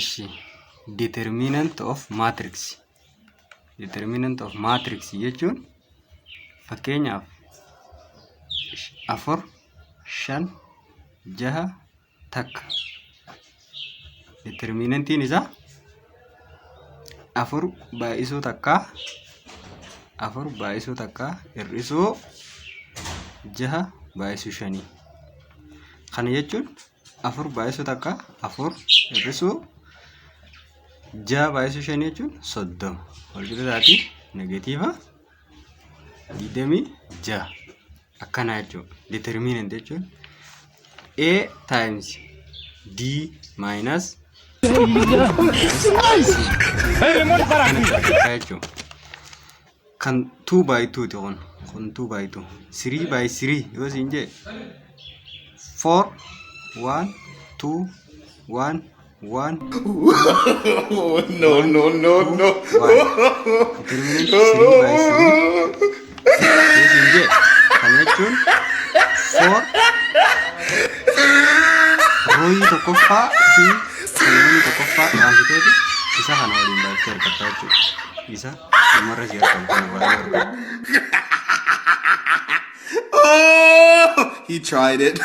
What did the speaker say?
Ishi determinant of matrix. Determinant of matrix jechuun fakkeenyaaf afur, shan, jaha, takka. Determinantiin isaa afur baay'isuu takkaa, afur baay'isuu takkaa hir'isuu jaha baay'isuu shanii. Kana jechuun afur baay'isuu takka afur hir'isuu jaha baay'isuu shanii jechuun 30. Walqixa isaatii negatiiva 26. Akkana jechuudha. Determinant jechuun A times D minus C. Akkana jechuudha. Kan 2 by 2 ti kun. Kun 2 by 2. 3 by 3 yoo siin jee 4 1 2 1 1 No, no, no, no. 1. Determinant 3 by 3 yoo siin jee, kana jechuun 4 rooyii tokkoffaa fi kolonii tokkoffaa baasiteeti isa kana waliin baay'istee argatta jechuudha. Isa dhumarra si argamu kana baay'ee argata. Oh, he tried it.